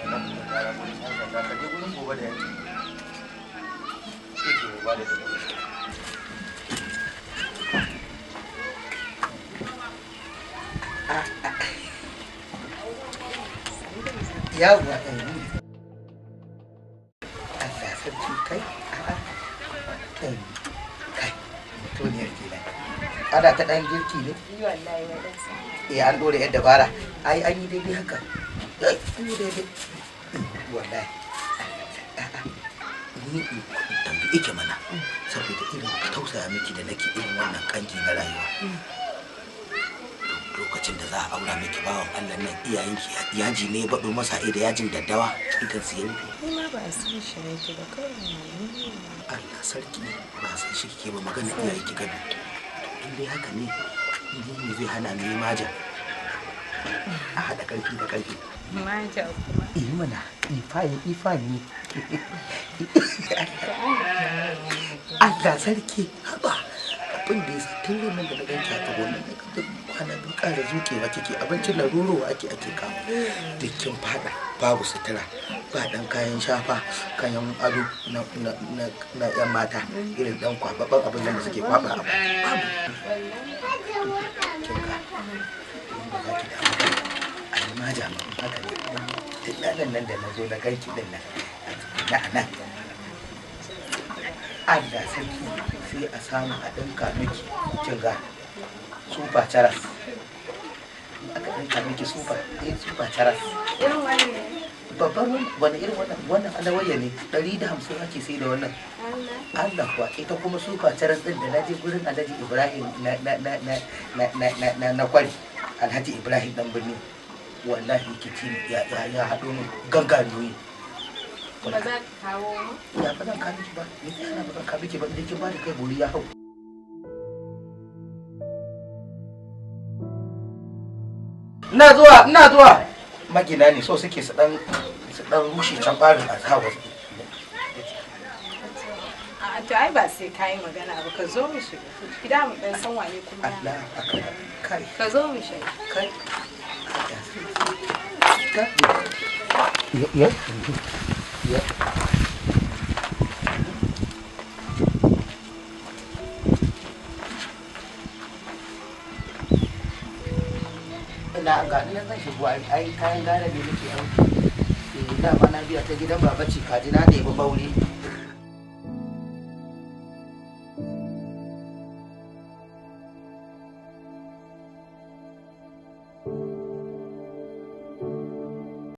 Na kuma kara gurin yan sanda ka je gurin gobe da yanki. Sai ke ba da kuɗi. Yawwa, Allah sarki kai, a'a, kai, mutuniyar kenan. Ana ta ɗan girki ne? Wallahi wai dan sa. Eh, an ɗora yadda bara. Ai an yi daidai haka. Ai, an yi daidai. Wallahi. A'a, ni in tambayi ike mana, saboda irin tausaya miki da nake irin wannan kangi na rayuwa. Lokacin da za a aura miki bawan Allah nan iyayenki yaji ne ya baɗo masa da yajin daddawa idan su ya rufe. Ni ma ba a san shi nake ba kawai ni. Allah sarki, ba a san shi kike ba, magana iyaye ki gado. To in dai haka ne, ni ne zai hana ni maja. A haɗa ƙarfi da ƙarfi. Maja kuma. Eh mana, ifaye ifani. Allah sarki, haba. Abin da ya sa tun ranar da na ganki a tsagonan na ga kwana biyu ƙara zuƙewa kike, abincin na rurowa ake ake kawo. Duk kin faɗa babu sutura, ba ɗan kayan shafa, kayan ado na ƴan mata irin ɗan kwaɓaɓɓen abin nan da suke kwaɓa a baki. Babu. Kin ga, ba za ki damu ba. A yi maja ma haka ne. Tun ranar nan da na zo na ganki ɗin nan, na nan. Allah sarki, sai a samu a ɗinka miki, kin ga, super charas. Aka ɗinka miki super, eh super charas. Irin wannan. Babban wani irin wannan, wannan alawayya ne, 150 ake sai da wannan. Allah. Allah kuwa, ita kuma super charas ɗin da na je gurin Alhaji Ibrahim na kwari. Alhaji Ibrahim ɗan birni. Wallahi yake ci ya haɗo min gangariyoyi. Ba za ka kawo mu? Ya ba zan kawo miki ba, me zai hana ba zan kawo miki ba, idan kin ba da kai bori ya hau. Ina zuwa, ina zuwa. Magina ne so suke su dan rushe can barin a sa wasu. A to ai ba sai ka yi magana ba, ka zo mu shiga. Gida mu dan san wane kuma. Allah akbar. Kai. Ka zo mu shiga. Kai. Ya, ya. Ya. Ina ga ni nan zan shigo, ai kayan gara ne nake aiki. Eh, dama na biya ta gidan baba ce kaji na ɗebi bauri.